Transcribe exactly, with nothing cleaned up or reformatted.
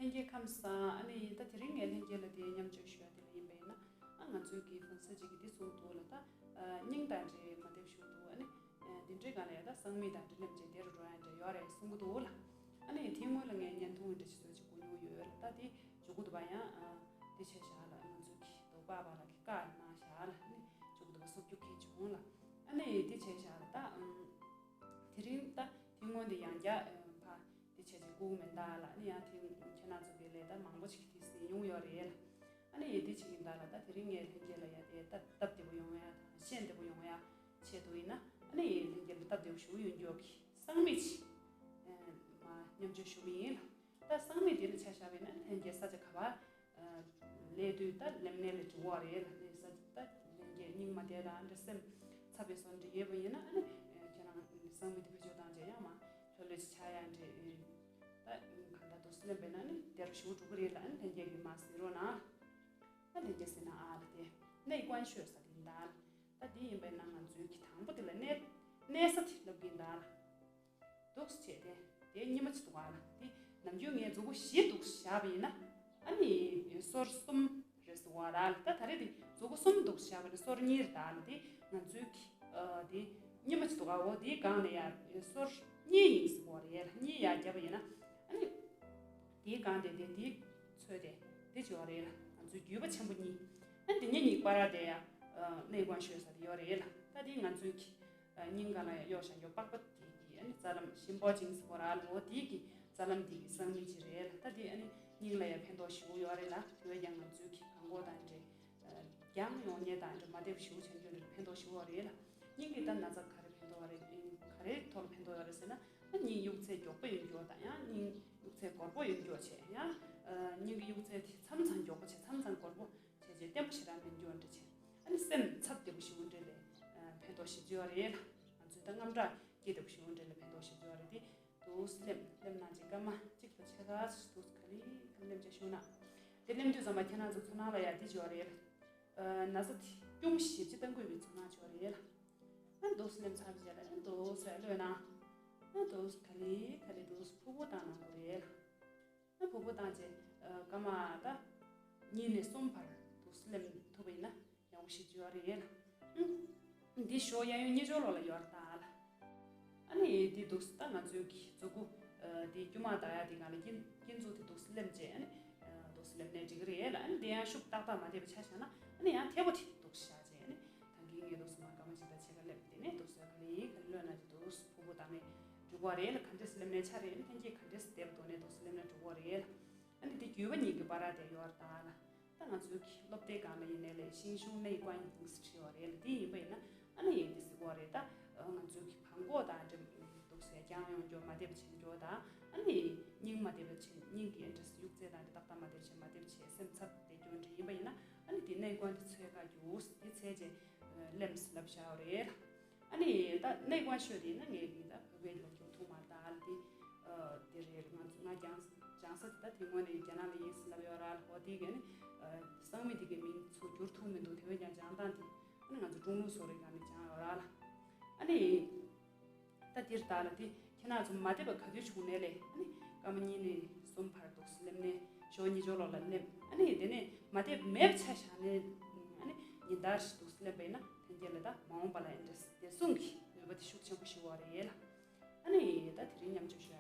ལྷན་རྒྱས་ཁམས་བཟང་། ཨ་ནི་ད་དེ་རིང་ངས་ལྷན་རྒྱས་ལ་དེ་མཉམ་སྤྱོད་ཞུ་ཡ་དེ་ལ་ཡིན་པ་ཡིན་ན། ཨ་ང་ཚོའི་གི་ཧྥུན་སི་ཅིག་གི་དེ་གསུངས་འདུག་ལ། ད་ཨ་སྙིང་དང་འབྲེལ་མ་བདེ་བ་ཞུ་འདུག་ཨ་ནི་ཨ་དེ་འདྲའི་སྒང་ལ་ཡ་ད་སང་མི་དང་འབྲེལ་ལམ་བྱས་བདེ་རུ་འགྲོ་ཡ་འདྲ་ཡོད་རེད་གསུང་གི་འདུག་ལ། ཨ་ནི་དེའི་སྔོན་ལ་ངས་བརྙན་ཐུང་འདྲ་ཞིག་བཟོས་ཅིག་གོ་མྱོང་ཡོད་ལ། ད་དེ་འཇུག་གི་འདུག་པ། ཡང་ཨ་དེ་བྱས་བཞག་ལ། ང་ཚོའི་གི་དོགས་པ་བ་ལ་གི་བཀའ་གནང་བཞག་ལ། ཨ་ནི་འཇུག་གི་འདུག་པ། སོབ་རྒྱུ་གལ་བྱུང་ལ། ཨ་ནི་དེ་བྱས་བཞག་ལ། ད་ཨ་དེ་རིང་ད་དེ་སྔོན་དེ་ཡང་བསྐྱར་ཨ་ཕ་དེ་བྱས་ཅིག་སྒུག་མེད་ད་ལ། ཨ་ནི་ཡང་དེ་ཁྱེད་རང་ཚོ་གི་ལས་ད་མང་པོ་ཞིག་དེ་གཟིགས་མྱོང་ཡོད་རེད་ལ། ཨ་ནི་དེ་བྱེད་ཀྱི་ཡིན་ད་ལ། ད་དེ་རིང་ངས་ལྷན་རྒྱས་ལ་ཡ་དེ་སྟབས་སྟབས་བདེ་པོ་ཡོང་ཡ་དང་ཤེས་བདེ་པོ་ཡོང་ཡ་ཆེད་དུ་ཡིན་ན། ཨ་ནི་ལྷན་རྒྱས་ལ་སྟབས་བདེ་པོ་ཞུ་ཡོང་རྒྱུ་གི་སང་མི་ཅིག་ཨ་མ་མཉམ་སྤྱོད་ཞུ་གི་ཡིན་ལ། ད་སང་མི་དེ་ལ་ཆ་བཞག་པ་ཡིན་ན་ལྷན་རྒྱས་ས་ཆ་ག་བ་ཨ་སླེབས་དུས་ད་སླེབས་གནས་ལ་འགྲོ་གི་རེད་ལ། ལྷན་ས་ད་ལྷན་རྒྱས་སྙིང་མ་བདེ་དང་འདྲ་སེམས་འཚབ་པའི་བཟོ་འདྲ་ཡོད་པ་ཡིན་ན། ཨ་ནི་ཁྱེད་རང་སང་མི་དེ་བེད་སྤྱོད་བཏང་བྱས་ཡང་མ་ལྷོད་ལྷོད་ཅིག་ཆགས་ཡ་འདྲ། ད་གང་ལྟར་འདུག་སེ་སླེབས་པ་ཡིན་ན་ཨ་ནི་བདེ་རུ་ཞུ་འགྲོ་གི་རེད་ལ། ཨ་ནི་ལྷན་རྒྱས་ཀྱིས་མ་གཟིགས་རོགས་གནང་། ད་ལྷན་རྒྱས་གཟིགས་གནང་ཨ་ལ། དེ་内观穴ཟེར་ཡིན་ད་ལ། ད་དེ་ཡིན་པ་ཡིན་ན་ང་ཚོའི་གི་དང་པོ་དེ་ལ་གནས་གནས་ས་དེ་ལབ་ཀྱི་ཡིན་ད་ལ། འདུག་སེ་བྱས་ཏེ་དེ་གཉིས་མ་ཅིག་འདུག་ག་ལ། དེ་ནམ་རྒྱུན་ངས་མཛུབ་གུ་བཞི་འདུག་སེ་བཞག་པ་ཡིན་ན། ཨ་ནི་སོར་གསུམ་རེད་ཟེར་བ་ལ། ད་ད་རེས་དེ་མཛུབ་གུ་གསུམ་འདུག་སེ་བཞག་པ་ཡིན་ན་སོར་གཉིས་རེད་ད་ལ། དེ་ང་ཚོའི་གི་ཨ་དེ་གཉིས་མ་ཅིག་འདུག་ག་འོ་དེའི་སྒང་ནས་ཡ་སོར་གཉིས་ཡིན་ཟེར་བ་རེད་ལ། གཉིས་ཡར་བརྒྱབ་པ་ཡིན་ན། ཨ་ནི་དེའི་སྒང་དེ་དེ་དེ་ཚོས་དེ་དེ་བྱེད་པ་རེད་ལ། ང་ཚོའི་རྒྱུད་པ་ཆེན་པོ་གཉིས། ཨ་ནི་དེ་གཉིས་གཉིས་བར་དེ་ཡ་ཨ་内观穴ཟེར་དེ་ཡོད་རེད་ལ། ད་དེ་ང་ཚོའི་གི་ཨ་སྙིང་ག་ལ་ཡ་གཡོག་བཞག་ཡོད་པགས་པ་དེ་གི་ཨ་ནི་རྩ་ལམ་ཞིམ་པོ་ཅིང་སི་པོ་ར་ལོ་དེ་གི་རྩ་ལམ་དེ་གི་སང་མི་ཅིག་རེད་ལ། ད་དེ་ཨ་ནི་སྙིང་ལ་ཡ་ཕན་ཐོགས་ཞེ་པོ་ཡོད་རེད་ལ། དེ་བས་ཀྱང་ང་ཚོའི་གི་བྲང་ཁོག་དང་འདྲེས་ཨ་རྒྱང་ཡོང་མཁན་དང་འདྲེས་མ་བདེ་བ་ཞེ་པོ་ཆགས་རྒྱུ་རེད། ཕན་ཐོགས་ཞེ་པོ་ཡོད་རེད་ལ། སྙིང་གི་ད་ན་ཚ་ག་རེ་ཕན་ཐོགས་རེད། ག་རེ་ཐོག་ལ་ཕན་ཐོགས་ཡོད་རེད་ཟེར་ན། ཨ་སྙིང་དབྱུག་ཚད་མགྱོགས་པོ་ཡོང་རྒྱུ་དང་ཡང་སྙིང་དབྱུག་ཚད་འགོར་པོ་ཡོང་རྒྱུ་བྱས། ཡང་ཨ་སྙིང་གི་དབྱུག་ཚད་དེ་མཚམས་མཚམས་མགྱོགས་པོ་བྱས། མཚམས་མཚམས་འགོར་པོ་བྱས་བྱས་བརྟན་པོ་ཞེ་དྲག་མེད་རྒྱུ་འདྲ་བྱས། ཨ་ནི་སེམས་འཚབ་བདེ་པོ་ཞེ་པོ་འདྲ་ལ་ཨ་ཕན་ཐོགས་ཞེ་པོ་ཡོད་རེད་ལ། ང་ཚོའི་ད་དངངས་སྐྲག་སྐྱེ་བདེ་པོ་ཞེ་པོ་འདྲ་ལ་ཕན་ཐོགས་ཞེ་པོ་ཡོད་རེད། དེ་འདུག་སེ་སླེབས་སླེབས་གནང་བྱས་སྐར་མ་གཅིག་དང་ཕྱེད་ཀ་འདུག་སེ་ག་ལེ་ག་ལེ་སླེབས་བྱས་བཞུགས་གནང་། དེ་སླེབས་དུས་ཙམ་པ་ཁྱེད་རང་ཚོ་ཚོར་སྣང་ལ་ཡ་དེ་བྱས་པ་རེད་ལ། ཨ་ན་ཚ་དེ་སྐྱོན་ཞེ་པོ་ཅིག་བཏང་དགོས་པའི་ཚོར་སྣང་བྱས་པ་རེད་ལ། ཨ་འདུག་སེ་སླེབས་ཚར་བའི་རྗེས་ལ་ཨ་འདུག་སེ་གློད་གནང་། ཨ་འདུག་སེ་ག་ལེ་ག་ལེ་འདུག་སེ་ཕུར་བུ་བཏང་གནང་དགོས་རེད་ལ། ཨ་ཕུར་བུ་བཏང་བྱས་ཨ་སྐར་མ་ད་གཉིས་ནས་གསུམ་བར་འདུག་སེ་སླེབས་ཐུབ་པ་ཡིན་ན་ཡག་པོ་ཞེ་པོ་ཅིག་ཡོད་རེད་ལ། ཨ་འདི་གཞོགས་གཡས་གཡོན་གཉིས་ཕྱོགས་ལོགས་ལ་ཡོད་རེད་ད་ལ། ཨ་ནི་དེ་འདུག་སེ་ད་ང་ཚོའི་གི་མཛུབ་གུ་ཨ་དེ་དཀྱུས་མ་ལྟ་ཡ་དེ་སྒང་ལ་དཀྱིལ་དཀྱིལ་མཛུབ་དེ་འདུག་སེ་སླེབས་བྱས། ཨ་ནི་ཨ་འདུག་སེ་སླེབས་ནས་འགྲིག་གི་རེད་ལ། ཨ་ནི་དེ་ཡང་ཤུགས་ཏག་ཏག་མ་བདེ་བ་ཆ་བཞག་ན། ཨ་ནི་ཡང་མཐེ་བོ་དེ་འདུག་སེ་བཞག་བྱས། ཨ་ནི་ད་གིན་ངས་འདུག་སེ་མར་སྐར་མ་གཅིག་དང་ཕྱེད་ཀ་སླེབས། དེ་ནས་འདུག་སེ་ག་ལེ་ག་ལེ་གློད་གནང་བྱས་འདུག་སེ་ཕུར་བུ་བཏང་ནས་འགྲོ་གི་རེད་ལ། ག་འདྲས་སེ་སླེབས་ནའི་ཆ་རེད། ཨ་ནི་ལྷན་རྒྱས་ག་འདྲས་སེ་བསྡད་པ་འདུག་ནའི་འདུག་སེ་སླེབས་ནས་འགྲོ་གི་རེད་ལ། ཨ་ནི་དེ་རྒྱུད་པ་གཉིས་ཀྱི་བར་དེ་ཡོད་རེད་ད་ལ། ད་ང་ཚོའི་གི་སློབ་དེབ་སྒང་ལ་ཡིན་ནའི་ལས་ཤིང་གཞུང་内观ཡིན་ཟེར་བྲིས་པ་རེད་ལ། དེ་ཡིན་པ་ཡིན་ན་ཨ་ནི་ཡིན་དེ་ཟེར་གོ་རེད། ད་ང་ཚོའི་གི་བྲང་ཁོག་དང་འདྲ་འདུག་སེ་རྒྱང་ཡོང་རྒྱུ་མ་བདེ་བ་བྱེད་རྒྱུ་དང་། ཨ་ནི་སྙིང་མ་བདེ་བ་བྱེད། སྙིང་གི་འདྲ་དབྱུག་རྩལ་དང་འདྲ་ཏག་ཏག་མ་བདེ་བ་བྱེད། མ་བདེ་བ་བྱེད། སེམས་འཚབ་བསྡད་རྒྱུ་འདྲ་ཡིན་པ་ཡིན་ན། ཨ་ནི་དེ་内观དེ་འཚོལ་དགའ་རྒྱུ་དེ་འཚོལ་བྱས་སླེབས་ལབ་བཞག་པ་རེད། ཨ་ནི་ད་内观穴དེ་ཡིན་ན་ངས་ཀྱི་ད་བོད་སྐད་ལ་སྒྱུར་ཐུབ་མ་རེད་ད་ལ། དེ་ཨ་དེ་རེད། ང་ང་སྦྱང་སྦྱང་ས་དེ་ད་དེ་སྔོན་ནས་རྒྱ་ནག་ལ་ཡིན་ཟེར་ལབ་ཡོད་ར་ལ། འོ་དེ་ག་ནི་ཨ་སང་མི་དེ་གའི་མིང་ཚུར་བསྒྱུར་ཐུབ་མི་འདུག་དེ་བས་ཀྱང་སྦྱང་སྟངས་དེ་ཨ་ནི་ང་ཚོ་ཀྲུང་ལུགས་བཟོ་རིག་སྒང་ནས་སྦྱངས་ཡོད་ར་ལ། ཨ་ནི་ད་དེར་ད་ལ་དེ་ཁྱེད་རང་ཚོ་མ་བདེ་བ་ག་དུས་བྱུང་ནའི་ལས། ཨ་ནི་སྐར་མ་གཉིས་ནས་གསུམ་བར་འདུག་སེ་སླེབས་ནས་ཞོགས་གཉིས་ཕྱོགས་ལོགས་ལ་སླེབས། ཨ་ནི་དེ་ནས་མ་བདེ་བ་མེད་པ་ཆ་བཞག་ནས་ཨ་ནི་ཉིན་ལྟར་ཞིག་འདུག་སེ་སླེབས་པ་ཡིན་ན་ལྷན་རྒྱས་ལ་ད་མ་འོངས་པ་ལ་ཨེ་འདྲ་བདེ་སྲུང་གི་ནུས་པ་དེ་ཤུགས་ཆེན་པོ་ཞིག་ཡོད་རེད་ལ། ཨ་ནི་ད་དེ་རིང་མཉམ་སྤྱོད་ཞུ་